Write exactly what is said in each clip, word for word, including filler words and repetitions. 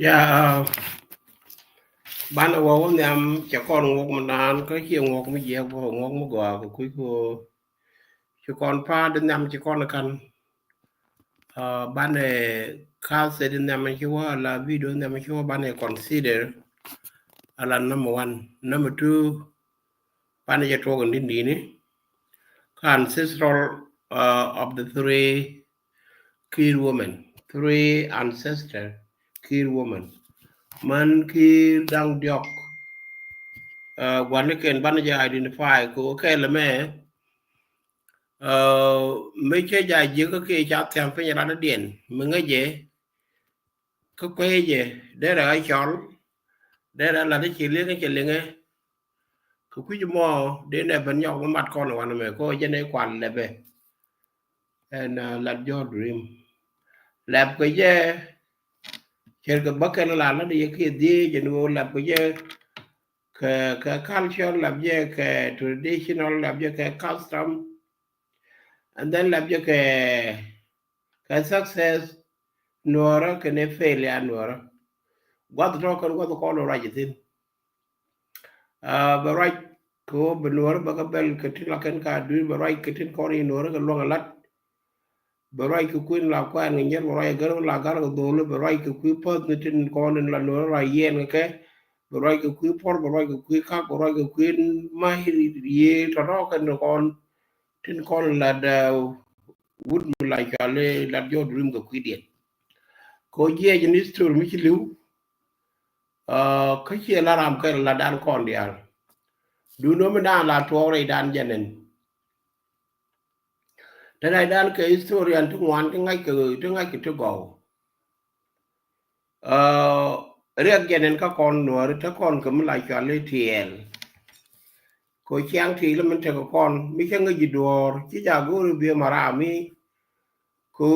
Ya, uh, banɛ wä wä nhiam cɛ kɔn ŋuɔk mi naan kä ciɛ ŋuɔk mi jiɛk bä ŋuɔk mi gɔaa kɛ kui̱ kɛ ci kɔn pa̱a̱t di nhiam ci kɔn kan. Uh, banɛ ka̱a̱th di nhiam ci wä la video nhiam ci wä banɛ consider ala number one. Number two, banɛ jɛ tuɔk in din dini kä ancestral, uh, of the three Kiir women, three ancestor Kiir women. Man Kiir da̱ŋ diɔk, uh, gua̱nikɛn banɛ jɛ identify kɛ kɛɛl mɛ, uh, mi cɛ ja jiäkä kiɛ ca thiam piny ran diɛn mi ŋäcɛ kä kuecɛ derɛ a cɔl derɛ lat ci liŋɛ cɛ liŋɛ. Kɛ kui̱c mɔ dee nɛ ben nyɔk mi mat kɔn wanɛ mɛ kɛ jɛ nɛ kual lɛpɛ. Ɛn, uh, lat jɔ dream lɛp kɛ jɛ cɛr kɛ bäkɛn la lat yɛ kiɛ dhiee jɛ ni wä lɛp kɛ jɛ kɛ, kɛ culture lɛp jɛ kɛ traditional lɛp jɛ kɛ custom. And then lɛp jɛ kɛ, kɛ success nuɔrä kɛnɛ failure nuɔrä. Guath tɔ̱ kɛn guath kɔn ruac ithin. Uh, bɛ ruac kɛ wä bɛ nuɔrä bɛ kɛ bɛl kɛ tin la kɛn ka dui̱r bɛ ruac kɛ tin kɔn i̱ nuɔrä kɛ luaŋ alat. Bɛ ruac kɛ kui̱ la kuɛn kɛ nyier bɛ ruac kɛ gär la gar kɛ dholi bɛ ruac kɛ kui̱ päth ni tin kɔn in la nuɔrä ruac yɛn kɛ kɛ. Bɛ ruac kɛ kui̱ puɔr bɛ ruac kɛ kui̱ kak bɛ ruac kɛ kui̱ ma i̱ yee tɔ̱tɔ̱ kɛn kɔn tin kɔn la dɛ wut mi la cɔal i̱ lat jɔɔt rim kɛ kui̱diɛn. Kɛ jiɛc in history mi ci li̱w, uh, kä ciɛ la ram kɛl la dan kɔn diaal. Duundä mi dan la tuɔɔk rɛy dan jɛn ɛn. Te rɛy dan kɛ historian ti ŋuan ti ŋa̱c kɛ ti ŋa̱c kɛ ti gɔw. Uh, riɛk jɛn ɛn kä kɔn nuɔri te kɔn kɛ mi la cɔal i̱ tiɛɛl. Kɛ ciaŋ ti lä min tekɛ kɔn mi cä ŋäc ji̱ duɔɔr ci ca go̱o̱ri biɛ ma ram mi kɛ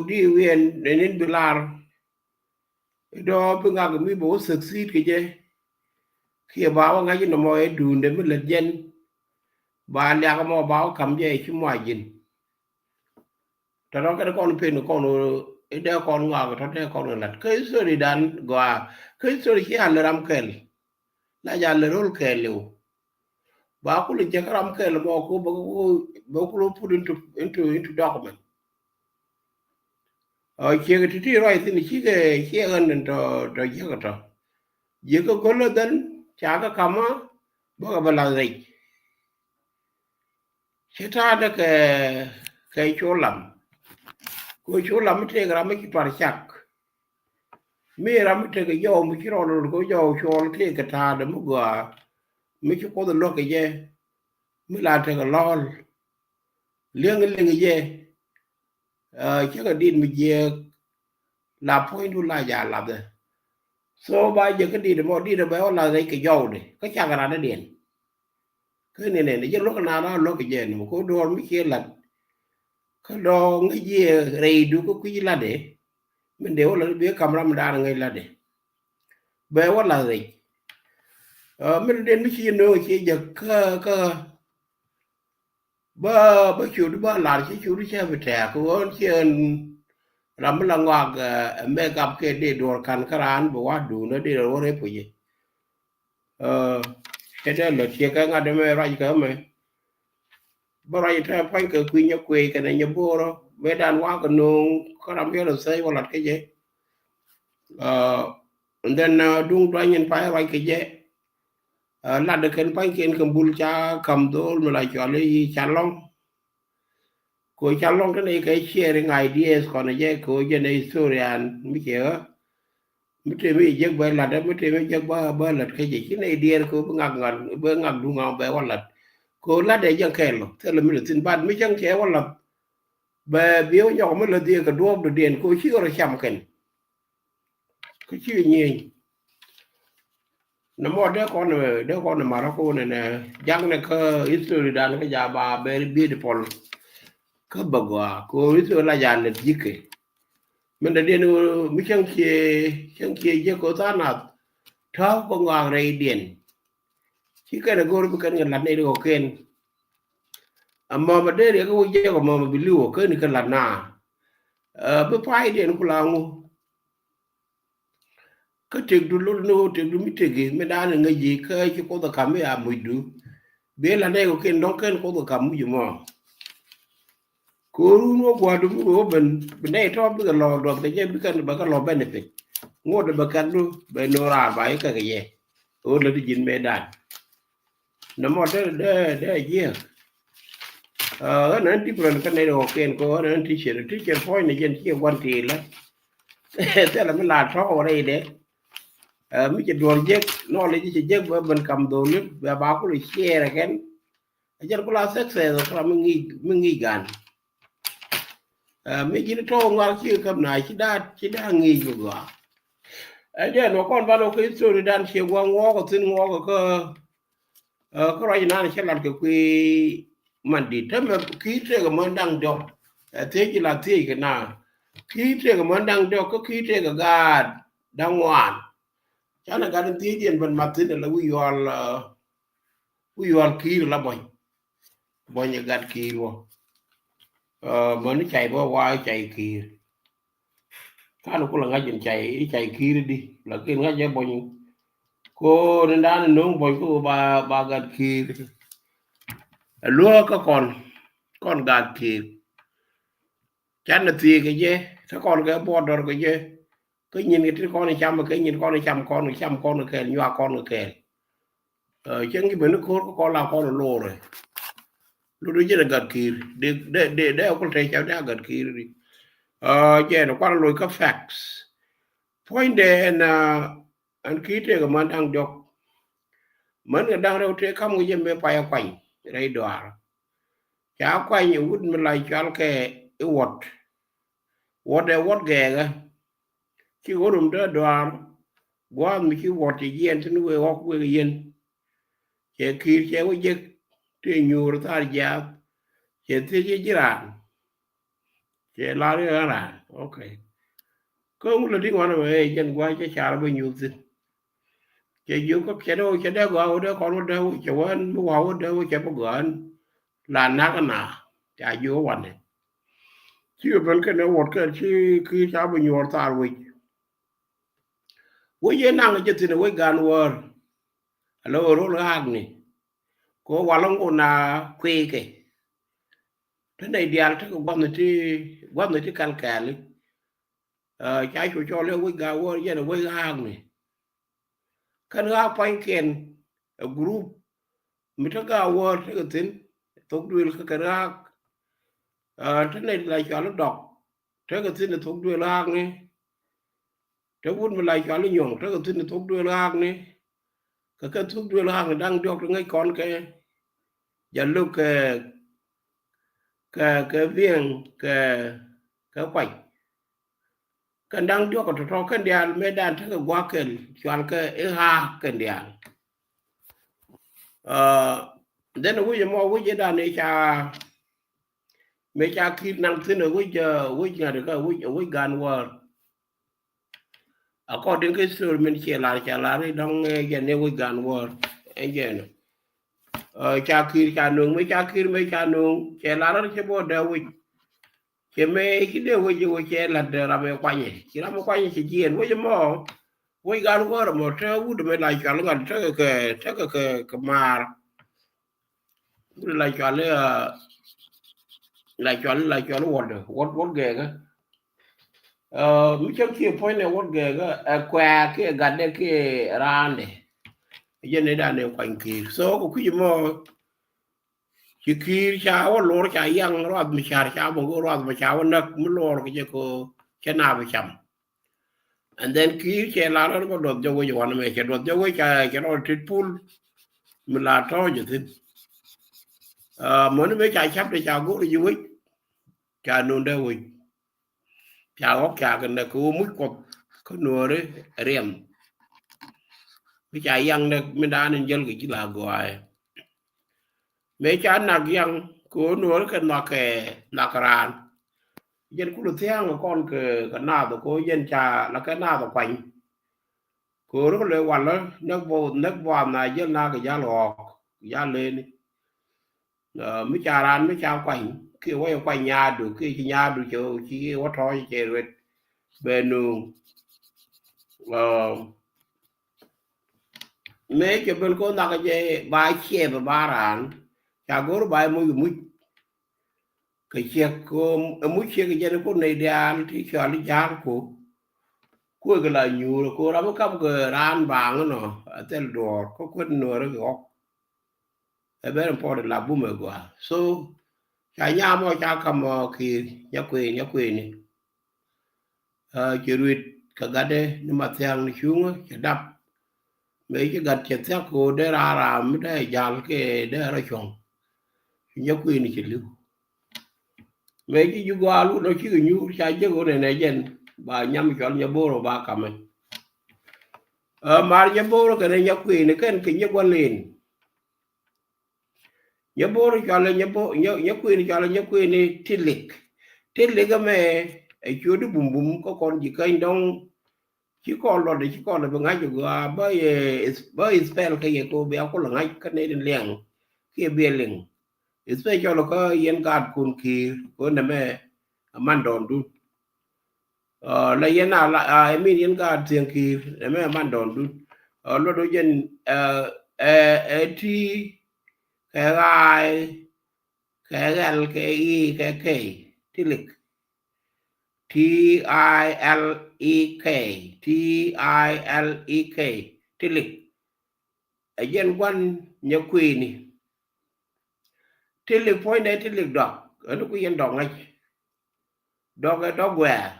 di wiɛn ɛn in bi lar. Idɔ bi ŋak mi bɛ wä succeed kɛ jɛ. Kiɛ ba wä ŋa̱c inɔmɔ ɛ duundɛ mi lät jɛn. Ba liak mɔ ba wä kam jɛ ci muac ji̱n. Tɔ̱tɔ̱ kɛn kɔn pen kɔn idɛ kɔn ŋak tɔ̱ dɛ kɔn lat kä history dan gɔaa kä history ci a lɛ ram kɛl. La ja lɛ rol kɛl liw. Ba kul jɛ kä ram kɛl mɔ ko bä kul put into, into, into document. Ɔ ciek ti ti ruac thin cikɛ ciek ɣän tɔ tɔ jiäk tɔ jiäk kä go̱l ɔ dhɛn ca kä kamä bä kɛ bä lath rɛc. Ci ta̱a̱dä kɛ kɛ cu lam. Ku cu lam mi tëëk ram mi ci tuar cak. Mi ram mi tëëk jɔw mi ci rɔl rol ku jɔw cuɔl tëëk kɛ ta̱a̱dä mi gɔaa mi ci kuoth luäk kɛ jɛ. Mi la tëëk lɔl liŋ liŋ jɛ. Cä kɛ dit mi jiɛk la puɔ̱nydu la ja lathɛ. So ba jɛ kä dit mɔ dit bɛ wä lath rɛc kɛ jɔwdɛ kä cak ran diɛn. Kä ni nɛn jɛ luäk na la luäk jɛ ni mɔ ko duɔr mi ciɛ lat. Kä dɔ ŋäc jiɛ rɛydu kä kui̱ latdɛ. Min dee wä lat bi kam ram dan ŋäc latdɛ. Bɛ wä lath rɛc. Min den mi ci nööŋ ci jɛ kä kä bä bä ciötdu bä lar ci ciötdu cä bi tɛ̈ɛ̈k kɛ ɣöö ciɛ ɣän ram mi la ŋɔak ɛ mɛ gap kɛ dee duɔ̱ɔ̱r ka̱n kä raan bi wa̱a̱ duundä dee rɔ wä rep kɛ jɛ. Cɛ dee lät ciɛ kɛ ŋa̱t ɛmɛ ruac kɛ ɛmɛ. Bä ruac tɛ pua̱ny kɛ kui̱ nyɛ kuëë kɛnɛ nyɛ bo̱o̱rä mëë dan wa̱a̱ kɛ no̱o̱ŋ kä ram yɛn rɔ thäc wä lat kä jɛ. And then duŋ duany in pay ruac kɛ jɛ. Lat kɛn pa̱nykiɛn kɛ bul ca ka̱m dho̱o̱l mi la cɔal i̱ Calɔŋ. Ko Calɔŋ tɛn i̱ kɛ sharing ideas kɔn jɛ ko jɛn i̱ historian mi cɛ ɣä. Mi tëë mi jek bä lat mi tëë mi jek bä bä lat kä jɛ ci nɛ ideas ko bi ŋak ŋak bi ŋak duŋ ŋak bɛ wä lat. Ko lat dɛ jɛ kɛɛl lɔ thilɛ mi lɛ thin bat mi cäŋ cɛ wä lat. Bɛ bi wä nyɔk mi lɛ dhiee kɛ duɔɔp dɔ̱diɛn ko ci ɣä rɔ cam kɛn. Kä ci nyieny. Nɛ mɔ dee kɔn dee kɔn marä ko nɛ nɛ jak nɛ kä history dan kä ja ba very beautiful. Kä bä gɔaa ko history la ja lɛ jikɛ. Min dee diɛn mi cäŋ cie cäŋ cie jek ko tha̱a̱ŋ nath. Tääu kɛ ŋɔak rɛydiɛn. Ci kɛn a go̱r bi kɛn kɛ lat nɛy ti kɔ̱kiɛn. Amɔmɔ dee riɛk wä jiɛk amɔmɔ bi li̱w ɔ keni kɛ lat na. Bi paydiɛn ku la ŋu. Kä tëkdu lol ni ɣöö tëkdu mi tëki mi da̱a̱n ŋäc ji̱ kä ci Kuoth ɛ ka̱m mi a mucdu. Bi la nɛy kɔ̱kiɛn dɔ̱ŋ ken Kuoth ɛ ka̱m muc mɔ. Ko̱run wä gua̱a̱du mi wä ben bi nɛy tɔ̱ bikɛ lɔ duɔth kɛ jɛ bikɛ bɛ kɛ lɔ benefit. Ŋot bɛ kɛkdu bɛ no̱o̱ŋ raar ba i̱ kɛ kɛ jɛ. Ɣöö lät ji̱n mëëdan. Nɔmɔ dee dee dee jiɛk. Ɣän ɣän different kä nɛy kɔ̱kiɛn kɛ ɣän ɣän teacher teacher puɔ̱ny ni jɛn ciɛ gua̱n tiilä. Thilɛ mi la tɔ̱ wä rɛydɛ. Mi cɛ duɔl jek knowledge cɛ jek bɛ ben kam dholi bɛ ba kulɛ share kɛn. A jɛn kula success kula mi ŋi̱i̱c mi ŋi̱i̱c gan. Mi ji̱n tɔ̱ ŋuak ci käm na ci da̱a̱t ci da̱a̱t ŋi̱i̱c mi gɔaa. Ɛ jɛn wä kɔn ban wä kä history dan ciɛ gua̱ ŋuɔk ɔ thi̱n ŋuɔk ɔ kä kä ruac nan cä lat kɛ kui̱ man di̱t tämɛ ki̱i̱t tëëk ɛ män da̱ŋ diɔ̱k. Ɛ thiec ci la thiec kɛ na ki̱i̱t tëëk ɛ män da̱ŋ diɔ̱k kä ki̱i̱t tëëk ɛ gaat da̱ŋ ŋuan. Canɛ gat in thiec in ben mat thi̱n ala wi̱i̱ yual wi̱i̱ yual ki̱i̱r ala buɔ̱ny. Buɔ̱ny ɛ gat ki̱i̱r wä. Mäni cay bä wa cay ki̱i̱r. Kan kulɛ ŋa̱c in cay i̱ cay ki̱i̱r di lakin ŋa̱c ɛ buɔ̱ny. Ko ni dan no̱o̱ŋ buɔ̱ny ko ba ba gat ki̱i̱r. Ɛ luäk kä kɔn kɔn gat ki̱i̱r. Can ni thiëëk kɛ jɛ te kɔn kɛ buɔt dɔr kɛ jɛ. Kä nyin kɛ ti kɔn cam kɛ nyin kɔn cam kɔn cam kɔn kɛ kɛɛl nyuak kɔn kɛ kɛɛl. Cäŋ ci ben ni ko̱r kä kɔn la kɔn lorɛ. Lorɛ jɛ ni gat ki̱i̱r de de de kul te cam ni a gat ki̱i̱r di. Jɛ ni kuan loc kä facts. Puɔ̱nydɛ ɛn ɛn ki̱i̱r tëëk ɛmän da̱ŋ diɔ̱k. Män kɛ da̱ŋ rɛw tëëk ka̱m kɛ jɛ mëë pay ɛ kuany rɛy dɔaar. Ca kuany ɛ wut mi la cual kɛ i̱ wuɔt. Wuɔt ɛ wuɔt gɛɛkä. Ci ɣöö rum te dɔaar gua̱a̱th mi ci wuɔt cɛ jiɛɛn thi̱n wëë ɣɔ̱k wëë yɛn. Cɛ ki̱i̱r cɛ wä jek tëë nyuur thar jiaath. Cɛ thiec ji̱ raan. Cɛ lar i̱ ɣän raan ok. Kä ŋu lä di̱ŋ wanɛ mɛ ɛ jɛn gua̱a̱c cɛ car bä nyuth thi̱n. Cɛ jiök kä cɛ dee wä cɛ dee gɔaa wä dee kɔn wä dee wä cɛ wän mi wa̱a̱ wä dee wä cɛ bä gɔaa. La nak na ca jiök wanɛ. Ci kɛ ben kɛn ɛ wuɔt kɛn ci ki̱i̱r ca bä nyuɔɔr thar wec. Wec yee naŋ jɛ thi̱n ɛ wec gan wäär. Alo rol ɣaakni. Ko walä ŋot na kuëëkɛ. Te nɛy diaal tekɛ gua̱thni ti gua̱thni ti kɛl kɛɛli. Ca cu cɔl i̱ wec gaa wäär yɛn ɛ wec ɣaakni. Kɛn ɣaak pua̱nykiɛn ɛ group mi te gaa wäär tekɛ thi̱n thok duëël kä kɛn ɣaak. Te nɛy la cɔal i̱ dɔk tekɛ thi̱n ɛ thok duëël ɣaakni. Te wut mi la cɔal i̱ nyɔŋ tekɛ thi̱n ɛ thok duëël ɣaakni. Kɛ kɛ thuk duël ɣaakni da̱ŋ diɔ̱k ti ŋäc kɔn kɛ jɛ lo̱k kɛ kɛ kɛ vieŋ kɛ kɛ kuac. Kɛn da̱ŋ diɔ̱k kɛ tɔ̱tɔ̱ kɛn diaal mëë dan tekɛ gua̱a̱k kɛl cual kɛ i̱ ɣaak kɛn diaal. Then wi̱c ɛmɔ wi̱c i̱ dan i̱ ca mëë ca ki̱i̱t naŋ thi̱n ɛ wi̱c wi̱c ŋa̱t kä wi̱c wi̱c gan wäär. According to history min ciɛ lar ca lar i̱ dɔ̱ŋ jɛ ni wi̱c gan wäär ɛn jɛ ni. Ca ki̱i̱r ca no̱o̱ŋ mi ca ki̱i̱r mi ca no̱o̱ŋ cɛ lar ɣän cɛ bä dee wi̱c. Cɛ mi ci dee wi̱c i̱ wi̱c cɛ la̱t dee ram ɛ kuanyɛ ci ram ɛ kuanyɛ ci jiɛɛn wi̱c mɔ. Wi̱c gan wäär mɔ te wut mi la cual ŋa̱t tekɛ kɛ tekɛ kɛ maar. Wut la cual i̱ la cual la cual wuɔt wuɔt wuɔt gɛɛkä. Mi cäŋ kiɛ puɔ̱nynɛ wuɔt gɛɛkä ɛ kuɛ̈ɛ̈ kiɛ gatdɛ kiɛ raandɛ. Jɛn ni dan ɛ kuany ki̱i̱r so kɛ kui̱c mɔ. Ci ki̱i̱r ca wä lor ca yaŋ ruath mi car ca bä ruath mi ca wä näk mi lor kɛ jɛ kɛ cɛ naap cam. And then ki̱i̱r cɛ la rɔr bä duɔth jɔk wec wanɛ mɛ cɛ duɔth jɔk wec ca cɛ rɔr tit pul. Mi la tɔ̱ jɛ thi̱n. Mäni mɛ ca cap de ca go̱r ji̱ wec. Ca nundɛ wec. Ca ɣɔk ca kɛ näk kɛ wä muc kuɔth kä nuɔ̱ɔ̱ri riɛm. Mi ca yaŋ näk mi da̱a̱n in jäl kɛ ji̱ la gɔaaɛ. Mëë ca nak yaŋ kɛ ɣöö nuɔɔri kɛ nhɔakɛ nhɔakɛ raan. Jɛn kulɛ thia̱a̱ŋ kɔn kɛ kɛ naath kɛ ɣöö jɛn ca la kɛ naath kuany. Kɛ ɣöö ruk lɛ walä näk bɔ näk bɔath na jäl na kɛ jal ɣɔɔk jal leni. Mi ca raan mi ca kuany kiɛ wä yɛ kuany nyaadu kiɛ ci nyaadu cɛ ci wä tɔ̱ɔ̱c cɛ ruet. Bɛ nööŋ. Mëë cɛ ben ko̱n nhak jɛ ba ciɛp ba raan ca go̱r ba muc muc. Kɛ ciek ko muc ciek jɛn ko nɛy diaal ti cɔal ja̱a̱l ko. Kuek la nyuur ko ram kap kɛ raan baaŋ nɔ a thil duɔɔr ko kuet nuɔɔr kɛ ɣɔk. Ɛ ben puɔt la bum ɛ gɔaa. So ca nyam ɔ ca kam ɔ kiir nyakuëë nyakuëëni. Cɛ ruet kɛ gatdɛ ni Mathiaŋ ni cuŋä cɛ dap. Mëë ci gat cɛ thiak ko dee raar ram mi dee jal kɛ dee rɔ cuɔ̱ŋ. Ci nyakuëëni cɛ li̱w. Mëë ci ji̱ gɔaa lun ɔ cikɛ nyuur ca jek ɣöö nɛnɛ jɛn ba nyam cɔl nyɛ bo̱o̱r ɔ ba kamɛ. Mar nyɛ bo̱o̱r kɛnɛ nyakuëëni kɛn kɛ nyɛ gua̱l in. Nyɛ bo̱o̱r cɔalɛ nyɛ bo̱o̱r nyɛ kuëëni cɔalɛ nyɛ kuëëni ti lik. Ti lik ɛmɛ ɛ ciötdi bumbum kä kɔn ji̱ käny dɔ̱ŋ. Ci kɔn lɔt ci kɔn bi ŋa̱c gɔaa bä yɛ bä ispɛl kä yɛ ko bia kul ŋa̱c kä nɛy tin liɛŋ kiɛ biɛ liŋ. Ispɛl cɔl kä yɛn gaat kun kiir ko nɛmɛ a man dɔɔndun. La yɛn a la a min yɛn gaat thiɛŋ kiir nɛmɛ a man dɔɔndun. Luɔt wä jɛn ɛ ɛ ti kɛ ɣaay kɛ ɣɛl kɛ i kɛ kɛy ti lik. T I L E K, T I L E K, ti lik. Ɛ jɛn gua̱n nyɛ kuëëni. Ti lik puɔ̱nydɛ ti lik dɔk ɛn ku yɛn dɔk ŋäc. Dɔk ɛ dɔk guɛɛr.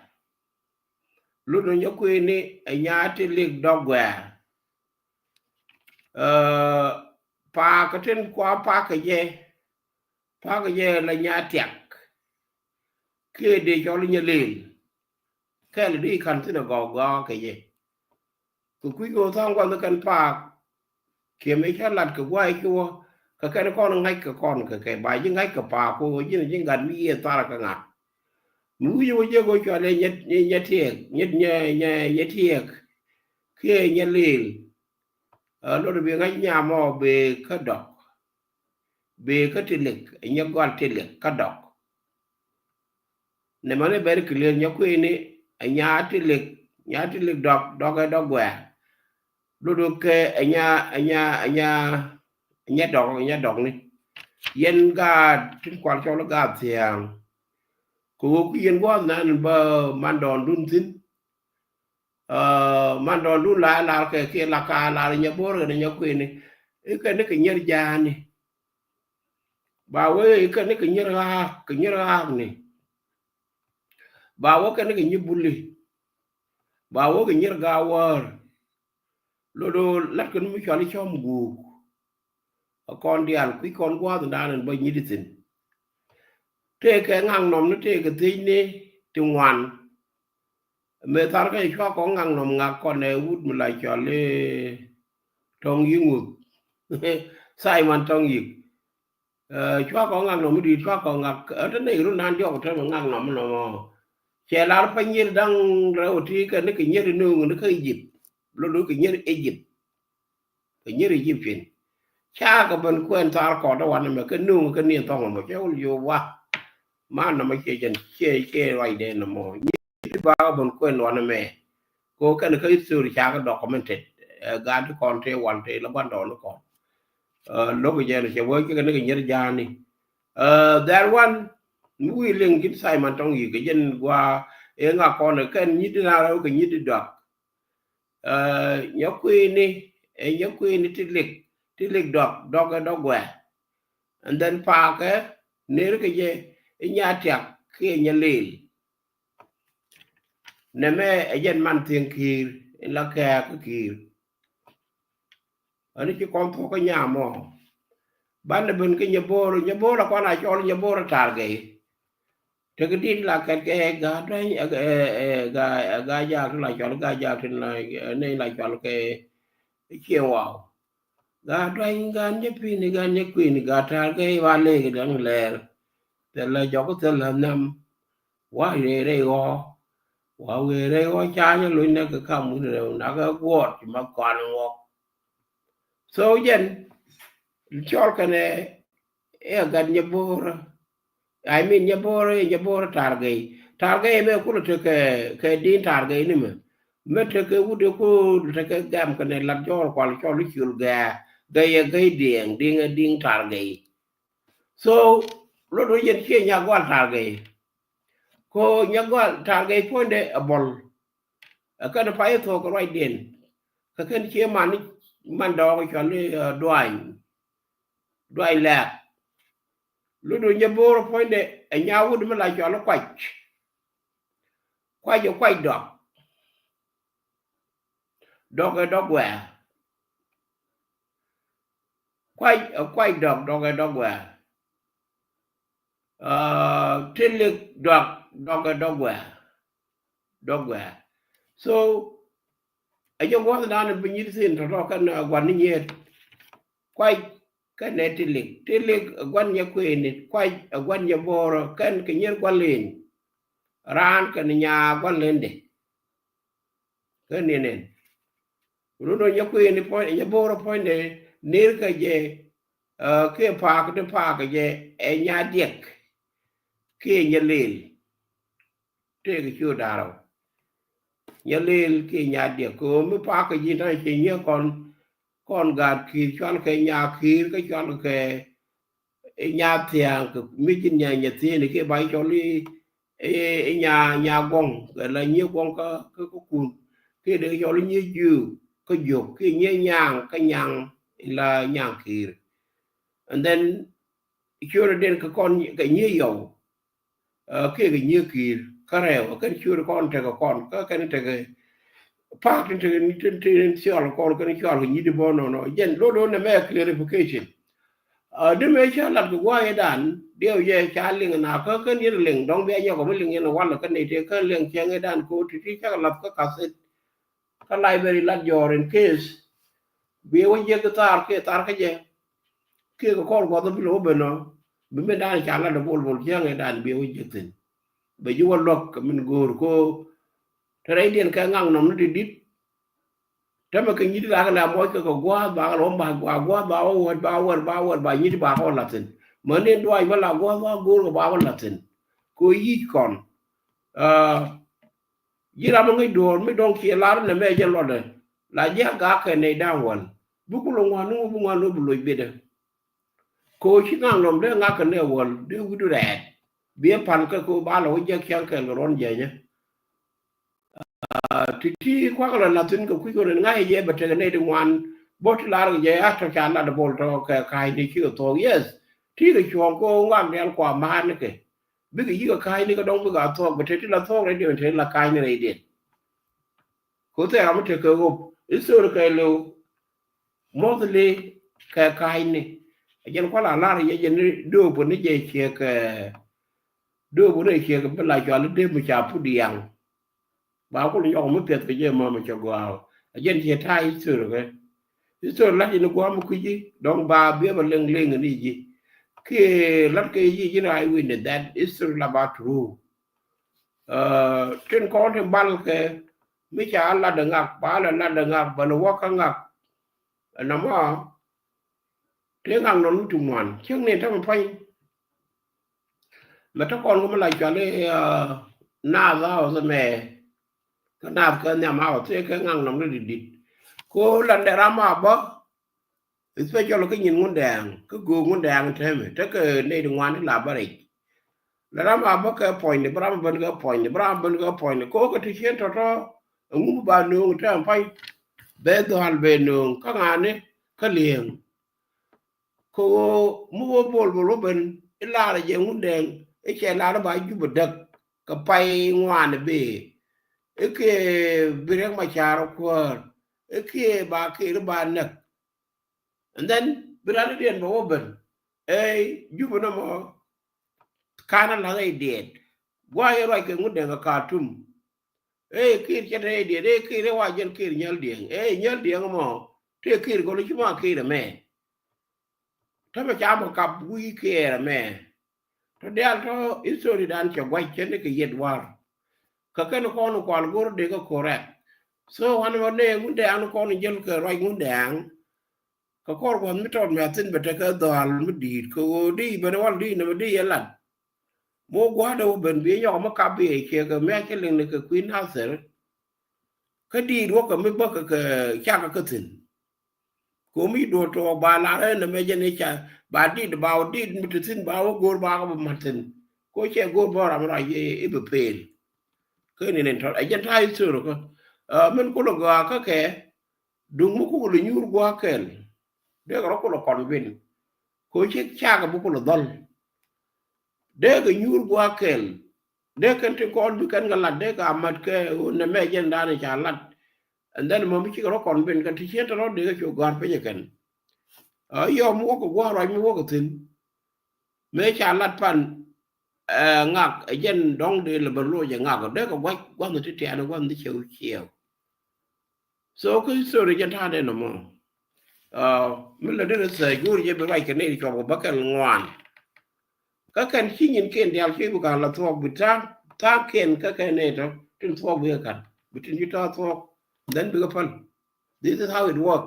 Lutdɔ nyɛ kuëëni ɛ nyaa ti lik dɔk guɛɛr. Paak kä tin kua paak kä jɛ. Paak kä jɛ la nyaa tiak. Kiɛ dee cɔl nyɛ lel. Kɛl di kan thin a gɔk gɔk kɛ jɛ. Kɛ kui̱ kɛ wä tha̱a̱ŋ gua̱th kɛn paak. Kiɛ mi ca lat kɛ guay ki wä kɛ kɛn kɔn ŋa̱c kɛ kɔn kɛ kɛ ba ji̱ ŋa̱c kɛ paak kɛ wä ji̱n ji̱ gat mi yiëë thar kɛ ŋa̱t. Mi wi̱c wä jek wä cual nyɛ tiɛɛk nyɛ nyɛ nyɛ tiɛɛk. Kiɛ nyɛ lel. Lot bi ŋa̱c nyam ɔ bi kä dɔk. Bi kä ti lik nyɛ gɔl ti lik kä dɔk. Nɛ mani bɛr clear nyɛ kuini ɛ nya ti lik nya ti lik dɔk dɔk ɛ dɔk guɛɛr. Dodok kɛ ɛ nya ɛ nya ɛ nya ɛ nya dɔk ɛ nya dɔk ni. Yɛn gaat tin kual cɔl gaat thiaŋ. Kɛ wä ku yɛn gua̱a̱th nan bä man dɔɔn dun thin. Man dɔɔn dun la lar kɛ kiɛ la ka lar nyɛ bo̱r kɛ ni nyɛ kuini. Ikɛ ni kɛ nyɛr jaani. Ba wee ikɛ ni kɛ nyir ɣaak kɛ nyir ɣaak ni. Ba wee kɛ ni kɛ nyir buli. Ba wee kɛ nyir gaawäär. Lodo lat kɛ ni mi cuali cɔm guuk. A kɔn dial kui̱ kɔn gua̱a̱th in da̱a̱n in bä nyit ithin. Tëëkɛ ŋaŋ nɔm ni tëëkɛ thiec ni ti ŋuan. Mëë thar kä cua kɔŋ ŋaŋ nɔm ŋak kɔn ɛ wut mi la cɔl i̱ tɔŋ yiŋ wuth. Simon tɔŋ yik. Cua kɔŋ ŋaŋ nɔm mi di̱i̱t cua kɔŋ ŋak ɛ te nɛy run nan diɔk te mi ŋaŋ nɔm mi nɔmɔ. Cɛ lar pa nyier daŋ rɛw ti kɛ ni kɛ nyier ni ŋun kä Egypt. Lolo kɛ nyier Egypt. Kɛ nyier Egyptian. Ca kɛ ben kuɛn thar kɔt ɛ wan ɛmɛ kɛ nuŋ kɛ ni thɔŋ ɛmɔ cɛ wul yo wa. Man nɔmɔ ciɛ jɛn ciɛ ciɛ ruacdɛ nɔmɔ. Nyier ba kɛ ben kuɛn wan ɛmɛ. Ko kɛn kä history ca kɛ documented. Ɛ gaat ti kɔn te wal te la guan dɔɔn kɔn. Loki jɛn cɛ wee kɛ ni kɛ nyier jaani. That one mi wi̱i̱ liŋ ji̱n Simon tɔŋ yi̱k kɛ jɛn gua. Ɛ ŋa kɔn kɛn nyier di na rɛw kɛ nyier di dɔak. Nyɛ kuini ɛ nyɛ kuini ti lik ti lik dɔk dɔk ɛ dɔk guɛ. And then paakɛ ner kɛ jɛ inya tiak kiɛ nyɛ lil. Nɛmɛ ɛ jɛn man thiɛŋ kiir in la kɛɛk kä kiir. Ani ci kɔn thuɔk kä nyam ɔ. Banɛ ben kä nyɛ bo̱o̱r nyɛ bo̱o̱r a kɔn a cɔl nyɛ bo̱o̱r a tar gɛy. Tek dit la kɛt kɛ gaa duany gaa jaak tin la cɔl gaa jaak tin la ne la cɔl kɛ cieŋ waw. Gaa duany gaa nyɛ pini gaa nyɛ kuini gaa tar kɛ iwa lek daŋ lɛɛr. Thil la jɔk thil la nam. Wa rɛy rɛy ɣɔ. Wa wee rɛy ɣɔ ca nyɛ loc nɛ kɛ kam wun rɛw nak ɛ guɔt ci ma kɔn ŋɔk. So jɛn cɔl kɛnɛ ɛ gat nyɛ bo̱o̱rä. I mean nyɛ bo̱o̱rä nyɛ bo̱o̱rä tar gɛy tar gɛy mɛ kulɛ te kɛ kɛ din tar gɛy ni mɛ. Mi tekɛ wut i̱ ko̱o̱l tekɛ gɛm kɛnɛ lat jɔɔr kual cɔl i̱ ciöl gɛɛ gɛy ɛ gɛy diɛŋ diŋ ɛ diŋ tar gɛy. So lot wä yɛn ciɛ nya gual tar gɛy. Ko nya gual tar gɛy puɔ̱nydɛ ɛ bɔl. Ɛ kɛn pay ɛ thuɔk kɛ ruacdiɛn kɛ kɛn ciɛ man man dɔɔk cɔl i̱ duany. Duany lɛɛk. Lot wä nya bo̱o̱r puɔ̱nydɛ ɛ nya wut mi la cɔl i̱ kuac. Kuac ɛ kuac dɔk. Dɔk ɛ dɔk wɛɛ. Kuac ɛ kuac dɔk, dɔk ɛ dɔk wɛɛ. Tilik dɔk, dɔk ɛ dɔk wɛɛ. Dɔk wɛɛ. So ɛ jɛ gua̱th dan bi nyit thin tɔtɔ kɛn gua̱n ni nyiet. Kuac kɛn ɛ tilik, tilik ɛ gua̱n nyɛ kuëëni, kuac ɛ gua̱n nyɛ bo̱o̱rä kɛn kɛ nyier gua̱n lin. Raan kɛn nya gua̱n lin di. Kä niɛn ɛn run ɔ nyɛ kuëëni puɔ̱ny nyɛ bo̱o̱rä puɔ̱nydɛ ner kä jɛ. Kiɛ paak ti paak jɛ ɛ nya diɛk kiɛ nyɛ lel. Tëëk ci wä da̱rä nyɛ lel kiɛ nya diɛk kɛ ɣöö mi paak kɛ ji̱ ta̱ ci nyiɛ kɔn. Kɔn gaat ki̱i̱r cual kɛ nya ki̱i̱r kä cual kɛ i̱ nya thia̱a̱ŋ kɛ mi ji̱n nya nya thieni kiɛ ba i̱ cɔl i̱ i̱ nya nya guɔ̱ŋ kɛ la nyie guɔ̱ŋ kä kä kun kiɛ dee cɔl i̱ nyie jiök kä jiök kiɛ nyie nyaŋ kä nyaŋ in la nyaŋ ki̱i̱r. And then ciötdɛ den kɛ kɔn kɛ nyie yɔw kiɛ kɛ nyie ki̱i̱r kä rɛw kɛn ciöt kɔn tekɛ kɔn kä kɛn tekɛ. Pa̱a̱k tin tekɛ tin tin ciɔl kɔn kɛn ciɔl kɛ nyit i̱ bɔ nɔnɔ jɛn lo̱lo̱n nɛ mɛ clarification. Di mëë ca lat kɛ gua̱a̱c ëëdan diɛw jɛ ca liŋ na kä kä niet liŋ dɔ̱ŋ bia nyɔk mi liŋ yɛn wal kä nɛy tëë kä liŋ cieŋ ëëdan ko ti ti cak lat kä kathit. Kä library lat jɔɔr in case bi wä jiɛk thar kiɛ thar kä jɛ kiɛ kɛ kɔr guath bi lo̱ ben ɔ bi mi dan ca lat bol bol cieŋ ëëdan bi wä jiɛk thin. Bɛ ji̱ wä luäk kɛ min go̱o̱r ko te rɛydiɛn kɛ ŋaŋ nɔm ni ti di̱t. Tämɛ kɛ nyi̱t rak lɛ mɔc kɛ kɛ gua̱a̱th ba kɛ lɛ wä ma̱a̱c gua̱a̱th gua̱a̱th ba wä wäät ba wäät ba wäät ba nyi̱t ba kɛ wä la̱thi̱n. Mäni duac bä la gua̱a̱th ba go̱o̱r kɛ ba wä la̱thi̱n. Kɛ wä yic kɔn ji̱ ram mi ŋäc duɔ̱ɔ̱r mi dɔ̱ŋ ciɛ lar nɛ mɛ jɛ lɔtdɛ. La ji̱ a gak kɛ nɛy da̱ŋ wäl bi kulɛ ŋuan ni ŋu bi ŋuan ni wä bi loc bitdɛ. Kɛ ɣöö ci ŋaŋ nɔm dee ŋa̱k kɛ nɛ wäl dee wi̱du rɛɛt. Biɛ pal kɛ kɛ ɣöö ba lɛ wä jiäk ciaŋ kɛɛl kɛ ruɔ̱n jiɛnyä. Ti ti kuak lɛ la̱thi̱n kɛ kui̱ kɛ rin ŋa̱c jɛ bɛ tekɛ nɛy ti ŋuan bä ti lar kɛ jɛ a tɔ ca lat bol tɔ kɛ ka̱a̱cni cikɛ thuɔ̱k. Yes. Ti kɛ cuɔ̱ɔ̱ŋ kɛ ɣöö ŋa̱k diaal kua ma̱a̱nikɛ bikɛ yi̱k kɛ ka̱a̱cni kɛ dɔ̱ŋ bikɛ a thuɔ̱k bɛ te ti la thuɔ̱k rɛydiɛn te la ka̱a̱cni rɛydiɛn. Kɛ ɣöö thɛɛr ram mi tekɛ ɣöp i̱ thöör kɛ lëw. Mostly kɛ ka̱a̱cni. Ɛ jɛn kual a lar yɛ jɛn ni dööpä ni jɛ ciek dööpä ni ciek bi la cual i̱ dee mi ca put yaŋ. Ba kul nyɔk mi piɛth kɛ jɛ mɔmɛ cɛ gɔaa ɛ jɛn ciɛ ta̱a̱ history kɛ. History la̱t in guam mi kui̱c i̱ dɔ̱ŋ ba biɛ bɛ leŋ leŋ ni ji̱ kiɛ la̱t kɛ ji̱ ji̱n eye witness that history la ba true. Tin kɔn tin bal kɛ mi ca lat dɛ ŋak ba lɛ lat dɛ ŋak bɛ lɛ wä kä ŋak. Ɛn nɔmɔ tëë ŋak nɔn mi ti ŋuan cieŋ ni tämɛ pua̱ny. Mɛ te kɔn kä mi la cual i̱ naath a ɣɔth ɛmɛ kä naath kä nhiam a ɣɔth tëë kɛ ŋak nɔm ni di̱t di̱t. Ko landɛ ram a bä especially kä nyin Ŋundɛɛŋ kä göök Ŋundɛɛŋ tɛmɛ tekɛ nɛy ti ŋuan ti la bä rɛc. La ram a bä kɛ puɔ̱nyni bä ram a ben kɛ puɔ̱nyni bä ram a ben kɛ puɔ̱nyni ko kɛ ti cien tɔ̱tɔ̱. Ɛŋu mi ba nööŋ tɛm pa̱ny bɛ dhɔal bɛ nööŋ kä ŋa̱ni kä li̱eŋ. Kɛ ɣöö mi wä bol bol wä ben i̱ lar jɛ Ŋundɛɛŋ i̱ cɛ lar i̱ ba jup ɛ däk kɛ pay ŋuan i̱ bi i̱ kiɛ bi Riɛk Macar kuäär i̱ kiɛ ba kiɛ i̱ ba näk. And then bi ralidiɛn bɛ wä ben ëë jup ɛn ɛmɔ. Ka̱n a la̱th ëë diɛɛt gua̱a̱c ëë ruac kɛ Ŋundɛɛŋ kɛ Kartum. Ëë kiir cɛ te ëë diɛɛt ëë kiir ëë wa jɛn kiir nyäl diɛŋ ëë nyäl diɛŋ ɛmɔ. Tëë kiir gɔl i̱ ci ma kiir ɛmɛ. Tämɛ ca bä kap wi̱i̱ kiɛɛr ɛmɛ. Tɔ diaal tɔ history dan cɛ gua̱c cɛ ni kɛ yet war. Kä kɛn kɔn kual go̱r dee kä correct. So wan mɔ nee Ŋundɛɛŋ ni kɔn jäl kɛ ruac Ŋundɛɛŋ. Kä kɔr gua̱th mi tɔt mi a thin bɛ tekɛ dhɔaal mi di̱i̱t kɛ ɣöö di ben wal di nɛmɛ di yɛ lat. Mo gua̱a̱dɛ wä ben bi nyɔk mi kap bi ɛ ciɛ kɛ mi a cɛ liŋ ni kɛ kui̱ Nathir. Kä diit wäkɛ mi bäkɛ kɛ cakɛ kä thi̱n. Ko̱mi duɔ̱ɔ̱r tuɔɔk ba lar ɛn ɛmɛ jɛn i̱ ca ba dit ba wä dit mi ti thi̱n ba wä go̱o̱r ba kɛ bi ma̱t thi̱n. Ko cɛ go̱o̱r ba ram rac i̱ bi pel. Kä ni nin tɔt ɛ jɛn ta̱a̱ history kä. Min kulɛ gɔaa kä kɛ duŋ mi kulɛ nyuur gua̱a̱k kɛl. Dee kɛ rɔ kulɛ kɔn bin ko cɛ cakɛ bi kulɛ dhɔl. Dee kɛ nyuur gua̱a̱k kɛl. Dee kɛn ti kɔn bi kɛn kɛ lat dee kɛ amat kɛ ɣöö nɛmɛ jɛn dan ca lat. And then mɔ mi cikɛ rɔ kɔn bin kɛ ti ciet rɔ dee kɛ cu gɔ̱a̱r piny kɛn. Yɔm wä kɛ gua̱a̱r ruac mi wä kɛ thi̱n. Mëë ca lat pan ŋak ɛ jɛn dɔ̱ŋ dee lɛ bɛ loc ɛ ŋak dee kɛ gua̱c gua̱nh ti tiɛɛn gua̱nh ti ciew ciew. So kä history jɛn ta̱a̱ dee nɔmɔ. Mi lɛ dee research go̱o̱r jɛ bi ruac kɛ nɛy cuɔp kɛ bäkɛl ŋuan. Kä kɛn ci nyin kiɛn diaal ci bi ka̱n la thuɔ̱k bi ta̱a̱ ta̱a̱ kiɛn kä kɛn nɛy tɔ tin thuɔ̱k bi kɛ ka̱n bi tin ci ta̱a̱ thuɔ̱k. Then bi kɛ päl. This is how it work.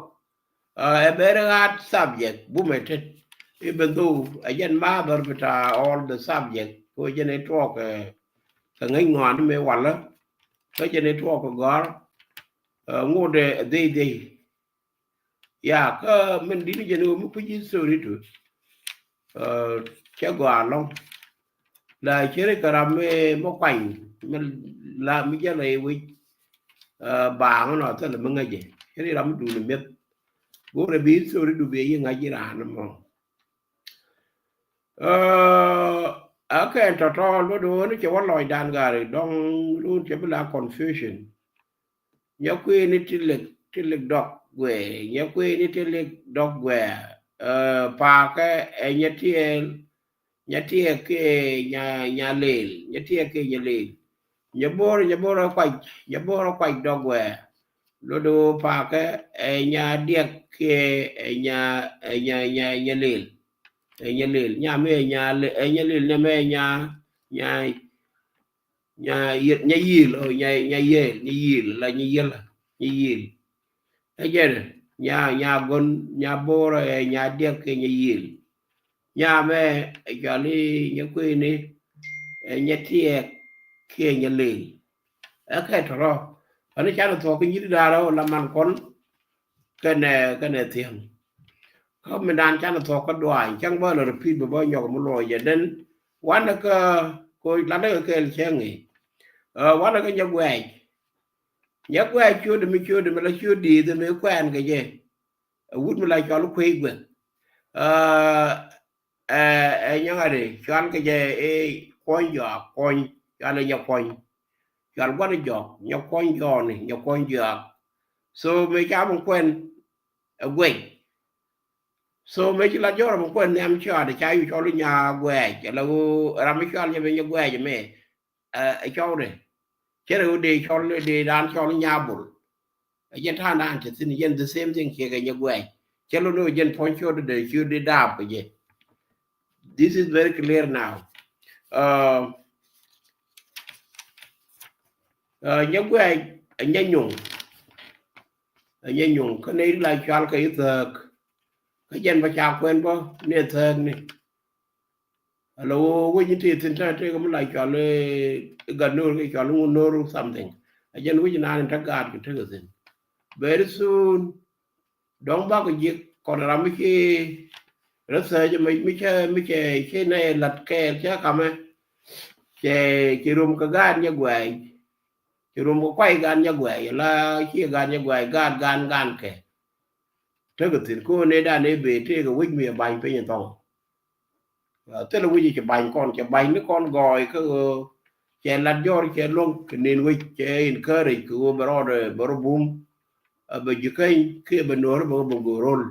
Ɛ very hard subject bumɛ tet. Even though ɛ jɛn ma̱a̱ bär bi ta̱a̱ all the subject ko jɛn ɛ tuɔɔk kɛ ŋäc ŋɔaani mëë walä. Kä jɛn ɛ tuɔɔk kɛ gɔ̱a̱r ŋot ɛ dhei dhei. Ya kä min di̱t ni jɛn ɣöö mi kui̱c history tu. Cɛ gɔaa lɔ̱ŋ la ceri kɛ ram mi mɔ kuany mi la mi jɛ rɛy wi̱c. Baaŋ nɔ thilɛ mi ŋäcɛ ceri ram mi duuni mi̱eth. Go̱rɛ bi history du bi yi ŋa̱c ji̱ raan mɔ. Ɛ kɛn tɔ̱tɔ̱ luɔt ɣöö ni cɛ wä lɔcdan gari dɔ̱ŋ luun cɛ bi la confusion. Nyɛ kuëëni ti lek ti lek dɔk guɛɛ nyɛ kuëëni ti lek dɔk guɛɛ. Paakɛ ɛ nyɛ tiɛɛl nyɛ tiɛɛk kiɛ nya nya leel nyɛ tiɛɛk kiɛ nyɛ leel. Nyɛ bo̱o̱r nyɛ bo̱o̱r ɛ kuac nyɛ bo̱o̱r ɛ kuac dɔk guɛɛ. Lot ɣöö paakɛ ɛ nya diɛk kiɛ ɛ nya ɛ nya nya nyɛ leel. Ɛ nyɛ leel nya mi ɛ nya ɛ nyɛ leel nɛ mɛ ɛ nya nya nya yil nya yil nya yil nya yil la nya yil nya yil. Ɛ jɛn nya nya gɔn nya bo̱o̱rɔ ɛ nya diɛk kɛ nya yil. Nya mɛ ɛ cɔal i̱ nya kuëëni ɛ nya tiɛɛk kiɛ nya leel. Ɛ kɛ tɔrɔ ani canɛ thuɔk kä nyi̱t da̱a̱rä wä la man kɔn. Kɛnɛ kɛnɛ thiäŋ kä mi dan canɛ thuɔk kä duaany cäŋ bä lɔ repeat bä bä nyɔk mi luɔc jɛ den. Wanɛ kä ko latdä kɛ kɛɛl cäŋ i̱ wanɛ kä nyɛ guɛɛc. Nyɛ guɛɛc ciötdɛ mi ciötdɛ mi la ciöt di̱i̱th mi kuɛɛn kɛ jɛ. Ɛ wut mi la cɔl kuey guɛth. Ɛ ɛ nyɔŋ adi cual kɛ jɛ i̱ kuɔny jɔak kuɔny cual i̱ nyɛ kuɔny. Cual gua̱n jɔk nyɛ kuɔny jɔɔni nyɛ kuɔny jɔak. So mëë ca mi kuɛn ɛ guɛc. So mëë ci la jɔɔr mi kuɛn nhiam cuaat ca yu cɔl i̱ nya guɛc ala ɣöö ram mi cual jɛ bi nyɛ guɛc mɛ. Ɛ cɔwdɛ cɛ rɛ ɣöö dee cɔl dee daan cɔl i̱ nya bol. Ɛ jɛn ta̱a̱ naan te thi̱n jɛn the same thing ciɛ kɛ nyɛ guɛc. Cɛ lo̱n ɣöö jɛn puɔ̱ny ciötdɛ dee ciötdɛ daap kɛ jɛ. This is very clear now. Nyɛ guɛc ɛ nyɛ nyuŋ. Ɛ nyɛ nyuŋ kä nɛy ti la cual kɛ i̱ thääk. Kä jɛn bä ca kuɛn bä ni ɛ thääk ni. Ala ɣöö wec in tëë thi̱n tëë tëë kɛ mi la cɔal i̱ gat no̱o̱r kɛ cɔal i̱ ŋun no̱o̱r something. A jɛn wec in naan in te gaat kɛ tekɛ thi̱n. Very soon dɔ̱ŋ bakɔ ji̱k kɔn ram mi ci research mi mi cɛ mi cɛ ci nɛ lat kɛɛl cɛ kamɛ. Cɛ ci rom kɛ gaat nyɛ guɛɛc. Ci rom kɛ kuay gaat nyɛ guɛɛc la ci gaat nyɛ guɛɛc gaat gaan gaan kɛ. Tekɛ thi̱n ko̱o̱n ëëdan ëë bëë tëëkɛ wec mi ɛ ba̱ny piny ɛ thɔŋ. Thilɛ wec ci ba̱ny kɔn cɛ ba̱ny ni kɔn gɔɔy kä ɣöö cɛ lat jɔr cɛ luäŋ kɛ nen wec cɛ encourage kɛ ɣöö bɛ rɔɔdɛ bɛ rɔ bum. Bɛ ji̱ käny kiɛ bɛ no̱o̱r bɛ bɛ go̱o̱r ro̱l.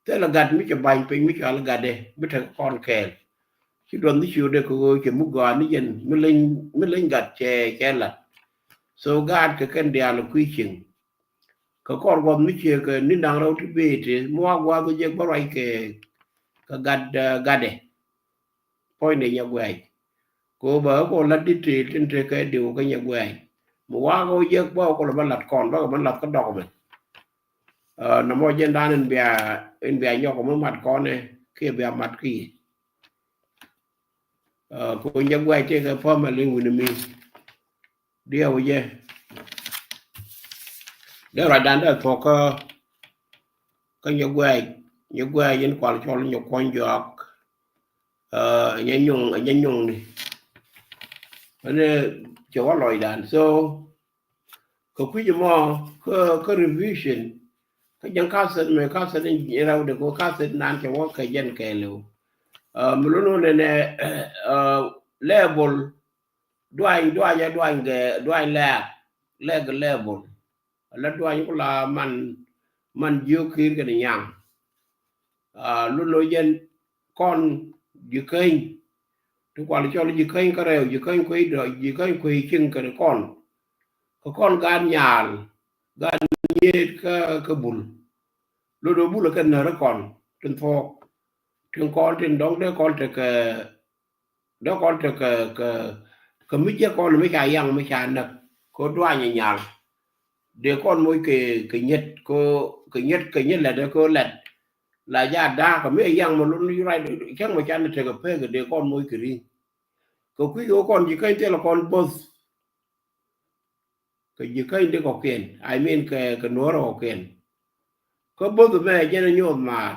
Thilɛ gat mi cɛ ba̱ny piny mi cɔal gatdɛ mi tekɛ kɔn kɛɛl. Ci duɔth ni ciötdɛ kɛ ɣöö cɛ mi gɔaa ni jɛn mi leny mi leny gat cɛ cɛ lat. So gaat kɛ kɛn diaal kui̱ cieŋ. Kɛ kɔr guɔth mi ciek ni da̱ŋ rɛw ti bëë ti mi wa guath jek bä ruac kɛ kɛ gat gatdɛ. Puɔ̱nydɛ nyɛ guɛɛc ko bä ko lat detail tin te kɛ diw kä nyɛ guɛɛc. Mi wa ko jek bä ko lɛ bä lat kɔn bä kɛ bä lat kä dɔk mɛ. Nɔmɔ jɛn dan in bia in bia nyɔk mi mat kɔn ɛ kiɛ bia mat ki. Ko nyɛ guɛɛc tëëkɛ pamɛ liŋ wi̱ni mi. Diɛw jɛ. Dee ruacdan dee thuɔ̱k kä, kä Nyɛguɛɛc, Nyɛguɛɛc in kual cɔl Nyɛkuɔny Jɔak. Ɛ, Nyɛnyuŋ, Nyɛnyuŋni. Ɛn ɛ cɛ wä lɔcdan. So, kɛ kui̱c mɔ, kä, kä revision, kä jɛn cassette mɛ, cassette in rɛwdɛ kɛ cassette nan cɛ wä kɛ jɛn kɛɛliw. Ɛ, mi lun wä nɛnɛ, ɛ, level, duany, duany, duany kɛ, duany lɛɛk, lɛɛk level. Ala duany ku la man, man jiök ki̱i̱r kɛnɛ nyaŋ. Ɛ, lun wä jɛn kɔn ji̱ käny, ti kual cɔl ji̱ käny kä rɛw, ji̱ käny kuec dɔ̱, ji̱ käny kuec cieŋ kɛnɛ kɔn. Kɛ kɔn gaat nyaal, gaat nyiet kä, kä bul. Lot ɔ bul ɛ kɛ närä kɔn tin thuɔ̱k. Tin kɔn tin dɔ̱ŋ dee kɔn tekɛ, dee kɔn tekɛ, kɛ, kɛ mi jiɛ kɔn mi ca yaŋ mi ca näk. Kɛ duany ɛ nyal. Dee kɔn moc kɛ, kɛ nyet, kɛ, kɛ nyet, kɛ nyet lɛt, kɛ lɛt. La ja da̱a̱k kɛ mi ɛ yaŋ mi lun yu rac, cäŋ mi can tekɛ pek, dee kɔn moc kɛ ri̱ŋ. Kɛ kui̱ kɛ kɔn ji̱ käny thilɛ kɔn both. Kɛ ji̱ käny di kɔkiɛn, I mean kɛ, kɛ nuɔ̱ɔ̱rä kɔkiɛn. Kä both mɛ jɛn a nyoth maar.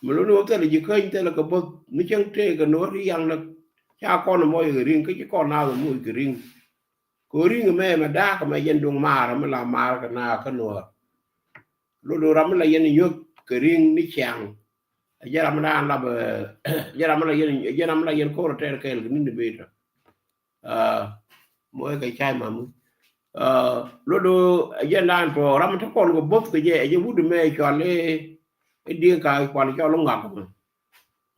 Mi luni wä thilɛ ji̱ käny thilɛ kɛ both, mi cäŋ tëë kɛ nuɔ̱ɔ̱rä yaŋ nä ca kɔn moc kɛ ri̱ŋ, kä ci kɔn naath moc kɛ ri̱ŋ. Kɛ ri̱ŋ mɛ, mɛ da̱a̱k mɛ jɛn duŋ maar, mi la maar kɛ naath kä nuɔ̱ɔ̱r. Lot ɔ ram mi la yɛn nyuɔ̱th kɛ ri̱ŋ ni ciaŋ. Ɛ jɛ ram mi daan lap, ɛ, jɛ ram mi la yɛn, jɛ ram mi la yɛn ko̱r tɛɛr kɛɛl kɛ ni̱n di beta. Ɛ, moc kɛ cay mamu. Ɛ, lot ɔ, ɛ jɛ naan tuɔɔk ram mi te kɔn kɛ both kɛ jɛ, ɛ jɛ wut mɛ cɔal i̱, i̱ di̱eŋ ka kual cɔl i̱ ŋak mɛ.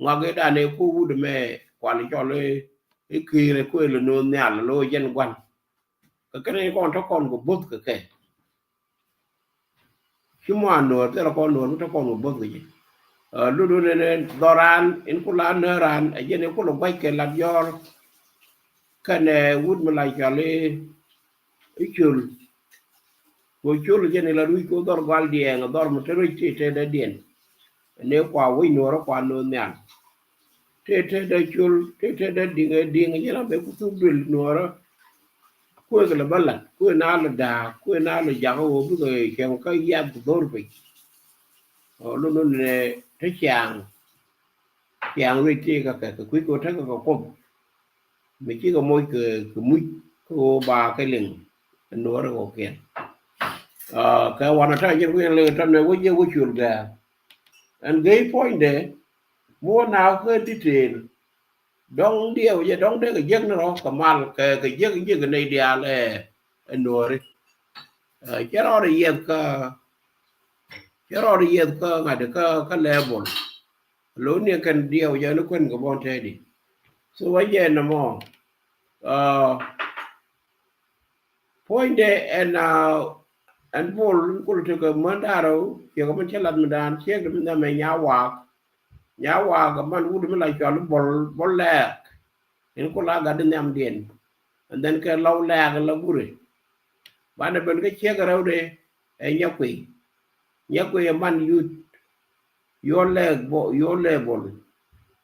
Ŋak i̱ dan i̱ ku wut mɛ kual cɔl i̱, i̱ ki̱i̱r i̱ kuël i̱ no̱o̱ŋ nhial i̱ lo̱o̱ jɛn gua̱n. Kɛ kɛn i̱ kɔn te kɔn kɛ both kɛ kɛ. Ci muan nuɔ̱ɔ̱r, thilɛ kɔn nuɔ̱ɔ̱r mi te kɔn kɛ both kɛ ji̱. Ɛ, lut wun ɛn dhɔran in ku la nääran, ɛ jɛn in ku la gua̱c kɛ lat jɔɔr. Kɛnɛ wut mi la cɔal i̱, i̱ col. Kɛ col jɛn in la ruc kɛ dhɔr gual diɛɛŋ, dhɔr mi te ruc ti te dee diɛn. Ni kua wi̱c nuɔ̱ɔ̱r kua no̱o̱ŋ nhial. Tëë tëë dee col, tëë tëë dee diŋ, diŋ jɛn a bɛ ku thuk duël nuɔɔrä. Kuëë kɛ lɛ bä lat, kuëë na lɛ da̱a̱k, kuëë na lɛ jakä ɣöö bikɛ cieŋ kä yiath ku dho̱r piny. Ɔ, lun lun nɛ te ciaŋ, ciaŋ ruëc tëë kɛ kɛ, kɛ kui̱ kɛ tekɛ kɛ Kuoth. Mi cikɛ moc kɛ, kɛ muc, kä ɣöö ba kɛ liŋ, nuɔɔrä kɔkiɛn. Ɔ, kɛ wanɛ ta̱a̱ jɛn kui̱ lɛ ta̱a̱ nɛ wä jiɛ wä col gɛɛ. Ɛn gɛy puɔ̱nydɛ, mi wä naath kä detail. Dɔ̱ŋ diɛw jɛ, dɔ̱ŋ dee kɛ jiäk ni rɔ kɛ mal, kɛ, kɛ jiäk, jiäk nɛy diaal, ɛ, ɛ nuɔɔri. Ɛ, cɛ rɔɔd yiɛth kä, cɛ rɔɔd yiɛth kä ŋa̱t kä, kä level. Lo̱n ni kɛn diɛw jɛ ni kuɛn kɛ bɔn tɛɛdi. So wä jɛ nɔmɔ. Ɛ, puɔ̱nydɛ ɛn, ɛ, ɛn bol kul tekɛ män da̱rä, ciɛ kɛ män cä lat mi daan, ciek dɛ mi daan mɛ nya waak. Nya waak man wut mi la cɔal bol, bol lɛɛk. In kul a gat di nhiamdiɛn. And then kɛ lɔw lɛɛk la guri. Banɛ ben kä ciek rɛwdɛ, ɛ Nyakuiy. Nyakuiy ɛ man youth. Your level, your level.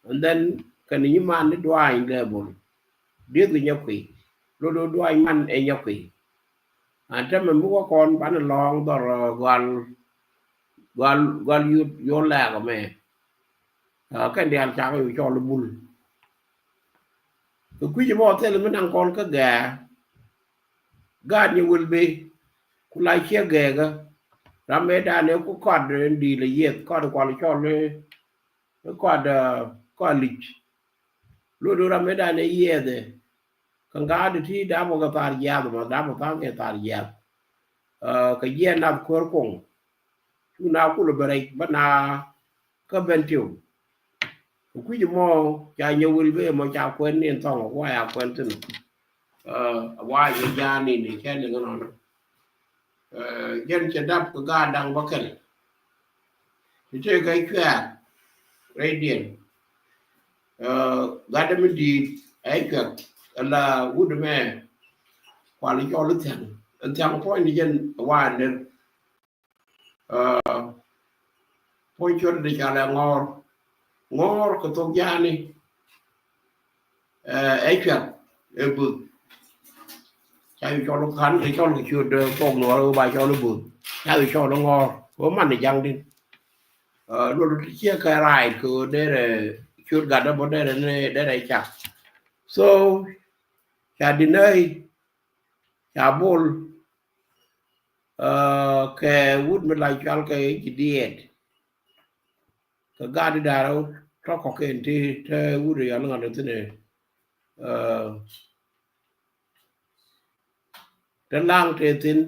And then kɛn nyi man ni duany level. Dieth kɛ Nyakuiy. Lot ɔ duany man ɛ Nyakuiy. An tɛmɛ mi wä kɔn banɛ lɔŋ dhɔr, ɛ, gual, gual, gual youth, your level mɛ. Ɛ, kɛn diaal cakɛ yu cɔl bul. Kɛ kui̱c mɔ thil mi naŋ kɔn kä gɛɛ. Gaat ni wil bi ku la ciɛ gɛɛkä. Ram mëë dan ɛ ku kɔt in di̱i̱l ɛ yieth, kɔt kual cɔl i̱ kɔt, ɛ, kɔt lic. Lot ram mëë dan ɛ yieth ɛ. Kä gaat ti dap wä kɛ thar jiath mɔ, dap wä thar kɛ thar jiath. Ɛ, kɛ jiɛn nath kuäär kuɔŋ. Cu na kul bɛ rɛc bä na kä ben tiw. Kɛ kui̱c mɔ ca nyɛ wil bee mɔ ca kuɛn ni thɔŋ wa ya kuɛn thin. Ɛ, wa jɛ jaa ni ni cɛ liŋ nɔnɔ. Ɛ, jɛn cɛ dap kɛ gaat daŋ bä kɛl. Ti tëë kɛ cuɛɛr rɛydiɛn. Ɛ, gat mi di̱i̱t ɛ cuɛk ala wut mɛ kual cɔl thiaŋ. Thiaŋ puɔ̱ny ni jɛn wa ner. Ɛ, puɔ̱ny cuɔt di ca lɛ ŋɔɔr. Ŋɔɔr kɛ thok jaani. Ɛ, ɛ cuɛk ɛ buth. Ca yɛ cɔl kä ka̱n, cɔl kä ciöt, eh, thok Nuɔr, ba cɔl kä buth. Ca yɛ cɔl kä ŋɔr, kɛ man ni jaŋ din. Eh, luɔt ti ciɛ kɛ right kɛ derɛ ciöt gat dɛ bä derɛ ni derɛ cak. So, ca dinɛ, ca bol, eh, kɛ wut mi la cɔal kɛ ci diɛt. Kɛ gat di da̱rä tɔk kɔk kɛn ti te wut yɔl ŋa̱t thi̱n, eh, te laŋ te thi̱n,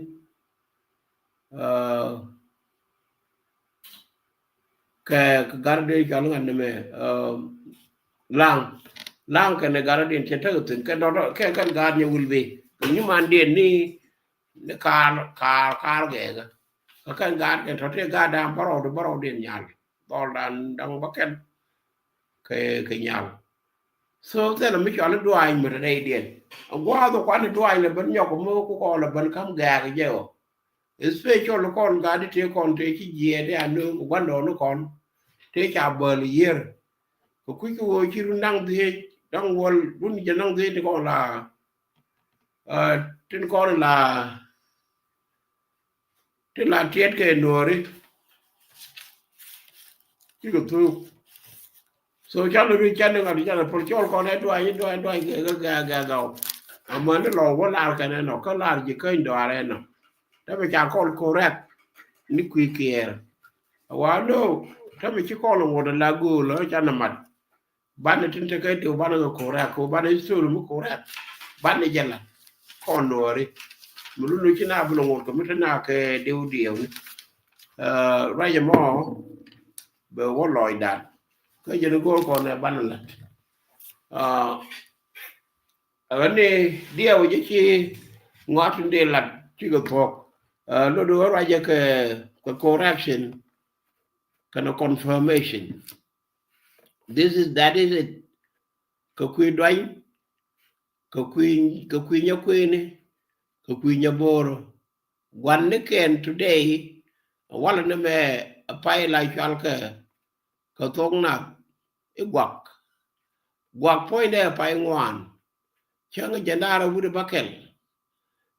eh, kɛ, kɛ gat di cɔl ŋa̱t ni mɛ, eh, laŋ, laŋ kɛn gat di cɛ tek thi̱n kɛn dɔ̱tɔ kɛn, kɛn gat ni wil bi kɛ nyimandiɛn ni, ni kaar, kaar, kaar gɛɛkä. Kɛ kɛn gat kɛn tɔ̱ ti gat da̱a̱m bärɔw di, bärɔw diɛn nyal. Dhɔl dan da̱ŋ bä kɛn kɛ, kɛ nyal. So thilɛ mi cɔal i̱ duaany mi te rɛydiɛn. A gua̱a̱th ɔ kuan i̱ duaany lɛ ben nyɔk mi ku kɔn lɛ ben ka̱m gɛ̈ɛ̈k jɛ ɔ. Especially kɔn gat di tëë kɔn tëë ci jiɛɛt i̱ a nööŋ kɛ gua̱ndɔɔŋ ni kɔn tëë ca bäl yiër. Kɛ kui̱c kɛ ɣöö ci run da̱ŋ dhiec, da̱ŋ wäl, run jɛ da̱ŋ dhiec ti kɔn la, ah, tin kɔn la, tin la tiɛt kɛ Nuɔri. Cikɛ thuk. So ca lɛ ri can ni ŋa̱t, ca lɛ pol cɔl kɔn ɛ duaany, duaany, duaany gɛ, gɛ, gɛ, gɛ gaw. Amäni lɔ wä lar kɛn ɛnɔ, kä lar ji̱ käny dɔaar ɛnɔ. Te mi ca kɔl correct ni kui̱ kiɛɛr. A wa lo, te mi ci kɔl ŋot la go̱o̱l ɔ ca na mat. Banɛ tin te kɛ diw banɛ kɛ correct, kɛ banɛ story mi correct. Banɛ jɛ la kɔn Nuɔri. Mi lulu ci na bi lɔ ŋot kɛ mi te na kɛ diw diɛw ni. Eh, ruacɛ mɔ bɛ wä lɔcdan. Kä jɛn go̱o̱r kɔn ɛ banɛ lat. Ah, ɛ ni diɛw jɛ ci ŋuat tin dee lat cikɛ thuɔ̱k. Eh, lot wä ruacɛ kɛ, kɛ correction kɛnɛ confirmation. This is, that is it. Kɛ kui̱ duany, kɛ kui̱, kɛ kui̱ nyɛ kui̱ni, kɛ kui̱ nyɛ bo̱o̱rä. Gua̱n ni kɛn today, walɛ ni mɛ a pay la cual kɛ, kɛ thok nath i̱ guak. Guak puɔ̱nydɛ a pay ŋuan. Cäŋ jɛndaarä wut i̱ bäkɛl.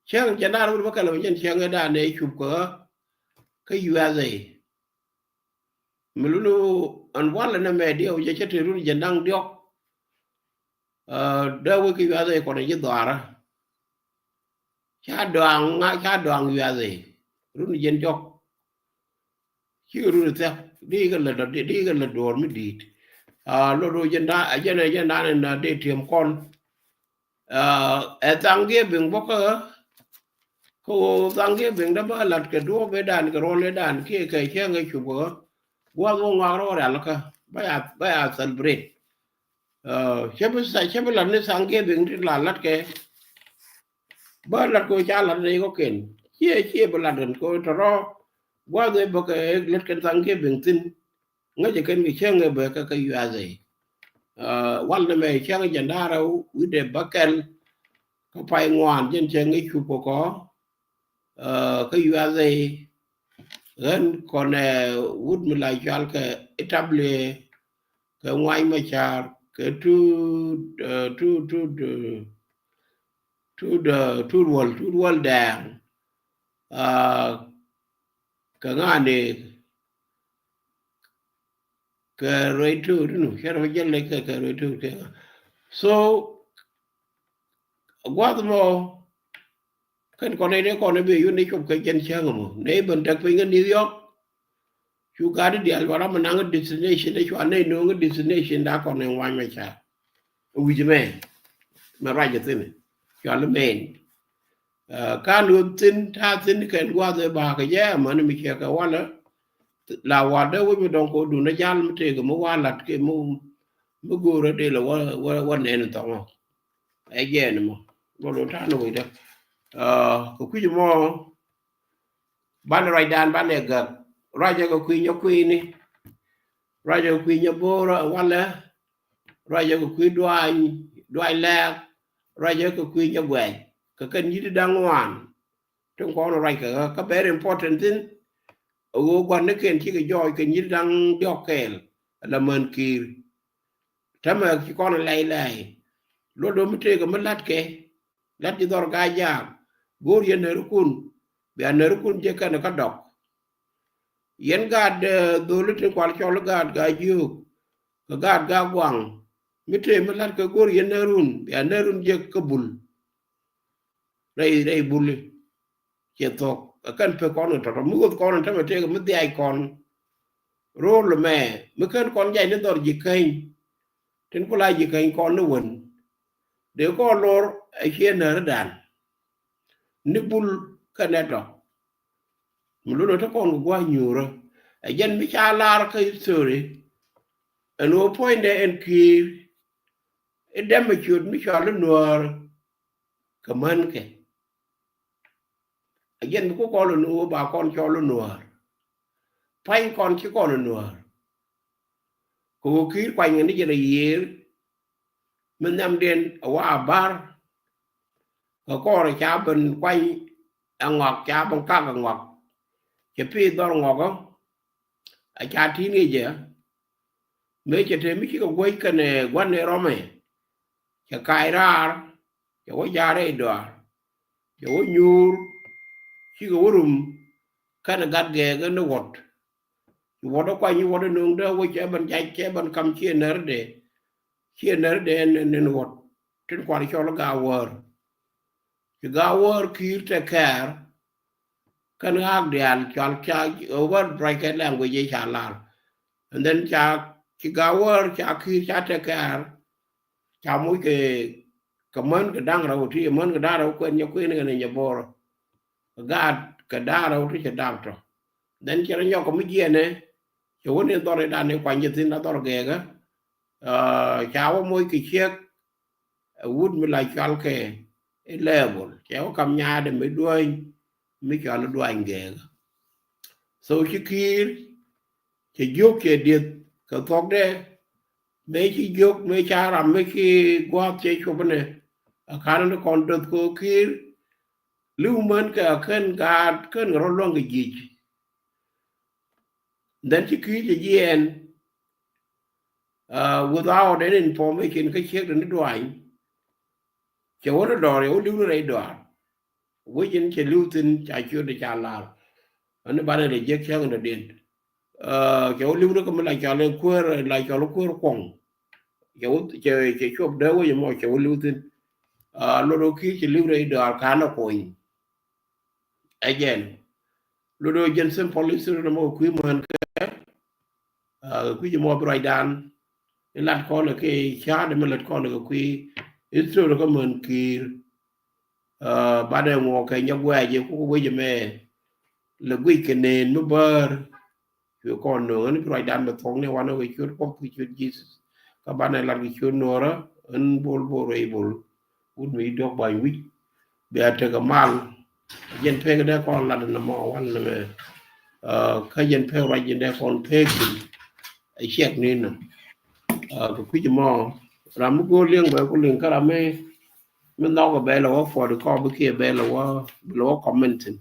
Cäŋ jɛndaarä wut i̱ bäkɛl, mɛ jɛn cäŋ i̱ da̱a̱n ɛ cup kɛ ɣä kä U S A. Mi lulu ɛn walɛ ni mɛ diɛw jɛ cä te run jɛn da̱ŋ diɔk. Ah, dee wek kɛ U S A kɔn ji̱ dhɔaarä. Ca dɔaŋ ŋa, ca dɔaŋ U S A run jɛn diɔk. Cikɛ run thiak di kɛ lät, di kɛ lät duɔ̱ɔ̱r mi di̱i̱t. Ah, lot ro jɛn da̱ŋ, jɛn, jɛn da̱ŋ ɛn dee tiɛm kɔn. Ah, ɛ Thanksgiving bä kä, kä ɣöö Thanksgiving dee bä lat kɛ duɔ̱ɔ̱p ëëdan kɛ ruɔ̱n ëëdan kiɛ kɛ cäŋ ɛ cup kä. Gua̱th wä ŋɔak rɔ rial kä bä ya, bä ya celebrate. Ah, cä bi sa, cä bi lat ni Thanksgiving ti la lat kɛ. Bä lat kɛ ca lat ni kɔ̱kiɛn. Ciɛ, ciɛ bi lat kɛ tɔrɔ. Gua̱th ëë bä kɛ lat kɛ Thanksgiving thi̱n. Ŋäcɛ kɛn kɛ cäŋ ɛ bɛ kä, kä U S A. Ah, wal ni mɛ cäŋ jɛn da̱rä wi̱dɛ bäkɛl kä pay ŋuan jɛn cäŋ i̱ cup kɔ kɔ. Ah, kä U S A ɣän kɔn ɛ wut mi la cual kɛ i̱ tabli kɛ ŋuany mɛ car kɛ tut, ah, tut, tut, ah, tut, ah, tut wäl, tut wäl dɛɛŋ. Ah, kɛ ŋa̱a̱ni kɛ rɛy tuut inu cɛ rɔ jɛ lɛc kɛ, kɛ rɛy tuut kɛ. So gua̱th mɔ kɛn kɔn nɛy ni kɔn ni bi yun ni cop kɛ jɛn cäŋ mɔ nɛy ben däk piny kä New York. Cu gat di diaal ba ram mi naŋ destination ni cua nɛy no̱o̱ŋ destination da kɔn ni ŋuany mɛ ca wi̱c mɛ mɛ ruac jɛ thi̱n cua li mɛn. Ah, kan wä thi̱n ta̱a̱ thi̱n kɛn gua̱th ëë ba̱a̱ kɛ jɛ amäni mi ciɛ kɛ walä. La wa̱r dee wec mi dɔ̱ŋ kɛ wä duundä jal mi tëëkɛ mi wa̱r la̱t kɛ mi, mi go̱o̱rä dee lɛ wä, wä, wä nɛn in thɔŋɔ. Ɛ jɛɛn mɔ. Gɔl wä ta̱a̱ ni wecdä. Ah, kɛ kui̱c mɔ banɛ ruacdan banɛ gäk. Ruacɛ kɛ kui̱ nyɛ kui̱ni. Ruacɛ kɛ kui̱ nyɛ bo̱o̱rä walɛ. Ruacɛ kɛ kui̱ duaany, duaany lɛɛk. Ruacɛ kɛ kui̱ nyɛ guɛc. Kɛ kɛn yi̱t da̱ŋ ŋuan. Tin kɔn ruac kɛ ɣä kä very important thi̱n. A ɣöö gua̱n ni kɛn cikɛ jɔɔc kɛ nyi̱r da̱ŋ diɔ̱k kɛɛl. Ala män ki̱i̱r. Tämɛ ci kɔn lɛy lɛy. Luɔt do̱ mi tëëkɛ mi la̱tkɛ. La̱t ji̱ dhɔr ga̱a̱c jaak. Go̱o̱r yɛn närikun, bia närikun jɛ kɛn kä dɔk. Yɛn gaat, eh, dholi tin kual cɔl gaat Gaajiok kɛ gaat Gaaguaŋ, mi tëë mi la̱t kɛ go̱o̱r yɛn närun, bia närun jɛ kä Bul. Rɛy, rɛy Buli. Ciɛ thuɔ̱k, ɛ kɛn pek kɔn kɛ tɔ̱tɔ̱, mi ɣöth kɔn tämɛ tëëkɛ mi dhiac kɔn. Ro̱o̱l mɛ, mi kän kɔn jac ni dhɔr ji̱ käny. Tin ku la ji̱ käny kɔn ni wän. Dee kɔn lor ɛ ciɛ näridan. Ni Bul kɛnɛ tɔ. Mi lun ɛ te kɔn kɛ gua̱a̱th nyuurä. Ɛ jɛn mi ca lar kä history. Ɛn ɣöö puɔ̱nydɛ ɛn Kiir. I̱ dɛm ɛ ciöt mi cɔal i̱ Nuäär. Kɛ mänkɛ. Ɛ jɛn bi ku kɔn lun ɣöö ba kɔn cɔl i̱ Nuäär. Pa̱ny kɔn ci kɔn i̱ Nuäär. Kɛ ɣöö Kiir kuany kɛ ni jɛn a yiëër. Mi nhiamdiɛn a wa a ba̱r. Kɛ kɔr ca ben kuany ɛ ŋɔak, ca ben kak ɛ ŋɔak. Cɛ pi̱i̱ dhɔr ŋɔakä. A ca ti̱i̱n kɛ jɛ. Mëë cɛ te mi cikɛ guäc kɛnɛ gua̱n ɛ rɔmɛ. Cɛ kac raar, cɛ wä ja̱a̱r rɛy dɔaar. Cɛ wä nyuur, cikɛ wä rum, kɛnɛ gat gɛɛk ni wuɔt. Ci wuɔt ɛ kuany, ci wuɔt ɛ no̱o̱ŋdä wä cɛ ben jac, cɛ ben kam ciɛ närdɛ. Ciɛ närdɛ ɛn, ɛn, ɛn wuɔt. Tin kuan cɔl i̱ Gaawäär. Ci Gaawäär Kiir tɛ kɛɛr. Kɛn ɣaak diaal cɔal ca, over bracket language ca lar. And then ca, ci Gaawäär ca Kiir ca tɛ kɛɛr. Ca moc kɛ, kɛ män kɛ da̱ŋ rɛw ti, män kɛ da̱ŋ rɛw kuɛn nyɛ kuën kɛn nyɛ bo̱o̱r. Kɛ gaat kɛ da̱ŋ rɛw ti cɛ dap tɔ. Then cɛ rɔ nyɔk kɛ mi jiɛnɛ, cɛ wä ni dhɔr i̱ dan i̱ kuany jɛ thi̱n la dhɔr gɛɛkä. Ah, ca wä moc kɛ ciek, ɛ wut mi la cɔal kɛ i̱ level. Cɛ wä kam nyaatdɛ mi duäny, mi cɔal i̱ duany gɛɛkä. So ci Kiir, cɛ jiök cɛ dieth kɛ thuɔkdɛ, mëë ci jiök, mëë ca ram, mëë ci gua̱a̱th cɛ cop inɛ, a ka̱n ni kɔn doth kɛ ɣöö Kiir, li̱w män kɛ a kän gaat, kän kɛ rɔ luäŋ kɛ jiec. Then ci Kiir cɛ jiɛɛn, uh, without any information kä ciek dɛ ni duany. Cɛ wä ni dɔɔr, cɛ wä li̱w ni rɛy dɔaar. Wec in cɛ li̱w thi̱n ca ciötdɛ ca lar. Ani banɛ lɛ jiäk cäŋ in dɔ̱diɛn. Uh, cɛ wä li̱w ni kä mi la cɔal in kuäär, la cɔal kuäär kuɔŋ. Cɛ wä, cɛ, cɛ cuɔp dee wec mɔ cɛ wä li̱w thi̱n. Uh, lot wä Kiir cɛ li̱w rɛy dɔaar ka̱n a kuɔny. Ɛ jɛn. Lot wä jɛn simple history ni mɔ kui̱ män kɛ. Ah, kɛ kui̱ jɛ mɔ bi ruacdan. Ilat kɔn kɛ ca̱a̱t mi lat kɔn kɛ kui̱ history kä män Kiir. Ah, banɛ ŋuɔ kɛ nyɛ guɛc jɛ kuk wec mɛ. Lɛ guic kɛ neen mi bär. Cuɛ kɔn no̱o̱ŋ ni bi ruacdan bɛ thuɔ̱k ni wanɛ kɛ ciöt Kuɔth kɛ ciöt Jesus. Kä banɛ lat kɛ ciöt Nuɔrä, ɛn Bol Bol rɛy Bol. Wut mi dɔ̱k ba̱ny wi̱c. Bia tekɛ mal. Jɛn pek dee kɔn lat ni mɔ wal ni mɛ. Ah, kä jɛn pek ruac jɛn dee kɔn pek thi̱n. Ɛ ciɛk ni nɔ. Ah, kɛ kui̱c mɔ. Ram mi go̱o̱r liŋ bɛ ku liŋ kä ram mi, mi nhɔk bɛ lɛ wä puɔt kɔ bi kiɛ bɛ lɛ wä, bi lɛ wä comment thi̱n.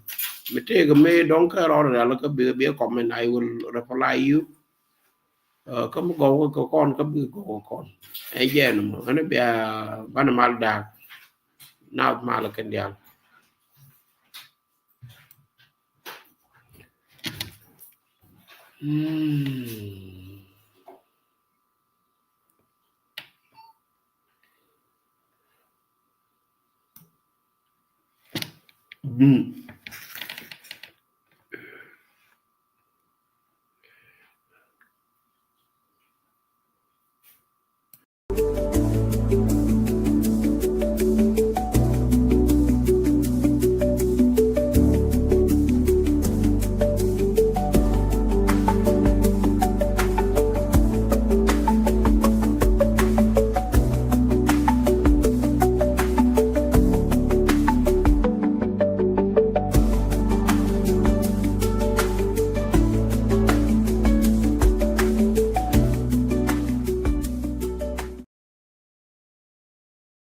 Mi tëëkɛ mi dɔ̱ŋ kä rɔɔd rial kä bi, bi comment, I will reply you. Ah, kä mi gɔw kä kɔn kä bi gɔw kä kɔn. Ɛ jɛn mɔ ɛn bia banɛ mal da̱a̱k. Naath mal kɛn diaal. Mm. Mm.